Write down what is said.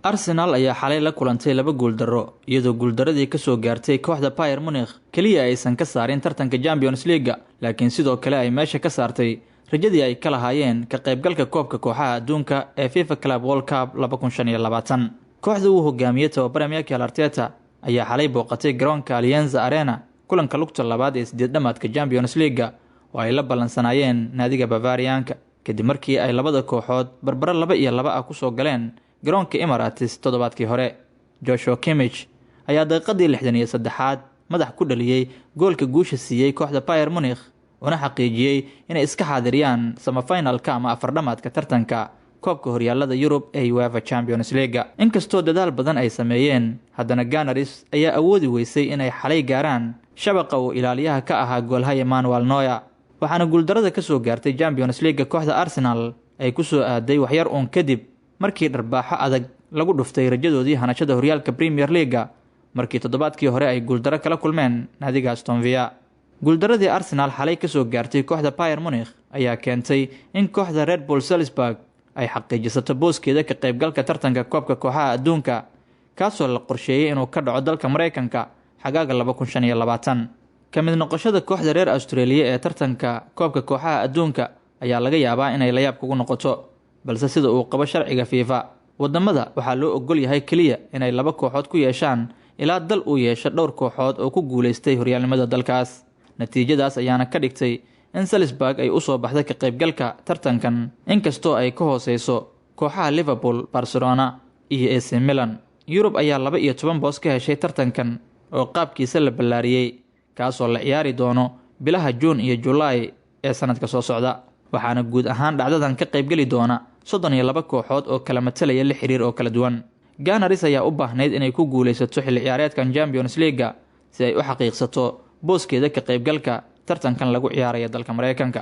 Arsenal ayaa xalay la kulantay laba guuldarro, iyadoo guuldaradii kasoo gaartay kooxda Bayern Munich keliya aysan ka saarin tartanka Champions League, laakiin sidoo kale ay meesha ka saartay rajadii ay ka lahaayeen ka qaybgalka koobka kooxaha adduunka ee FIFA Club World Cup 2025. Kooxda uu hogaamiyey tababare Mikel Arteta ayaa xalay booqatay garoonka Allianz Arena kulanka lugta labaad ee sideed dhamaadka Champions League oo ay la ballansanaayeen naadiga Bavarianka, kadib markii ay labada kooxood barbaro 2-2 ah kusoo galeen garoonka Emirates toddobaadkii hore. Joshua Kimmich ayaa daqiiqadii 63aad madax ku dhaliyey goolka guusha siiyey kooxda Bayern Munich, una xaqiijiyey inay iska xaadiriyaan semifinalka ama afardhamaadka tartanka koobka horyaalada Yurub ee UEFA Champions League. Inkastoo dadaal badan ay sameeyeen, haddana Gunners ayaa awoodi weysay inay xalay gaaraan shabaqa uu ilaaliyaha ka ahaa goolhaye Manuel Neuer, waxaana guuldarada kasoo gaartay Champions League kooxda Arsenal ay kusoo aaday waxyar uun kadib markii dharbaaxo adag lagu dhuftay rajadoodii hanashada horyaalka Premier League, markii toddobaadkii hore ay guuldaro kala kulmeen naadiga Aston Villa. Guuldaradii Arsenal xalay kasoo gaartay kooxda Bayern Munich ayaa keentay in kooxda Red Bull Salzburg ay xaqiijisato booskeeda ka qaybgalka tartanka koobka kooxaha adduunka, kaasoo la qorsheeyey inuu ka dhaco dalka Mareykanka xagaaga 2025. Ka mid noqoshada kooxda reer Australia ee tartanka koobka kooxaha adduunka ayaa laga yaabaa inay layaab kugu noqoto, balse sida uu qabo sharciga FIFA, wadamada waxaa loo ogol yahay keliya inay laba kooxood ku yeeshaan ilaa dal uu yeesho dhowr kooxood oo ku guuleystay horyaalnimada dalkaas. Natiijadaas ayaana ka dhigtay in Salzburg ay usoo baxday ka qaybgalka tartankan, inkastoo ay ka hooseyso kooxaha Liverpool, Barcelona iyo AC Milan. Yurub ayaa 12 boos ka heshay tartankan oo qaabkiisa la ballaariyey, kaasoo la ciyaari doono bilaha Juun iyo Julaay ee sanadka soo socda, waxaana guud ahaan dhacdadan ka qaybgeli doona 32 kooxood oo kala matalaya lix xiriir oo kala duwan. Gunners ayaa u baahnayd inay ku guuleysato xilli ciyaareedkan Champions League si ay u xaqiiqsato booskeeda ka qaybgalka tartankan lagu ciyaaraya dalka Mareykanka.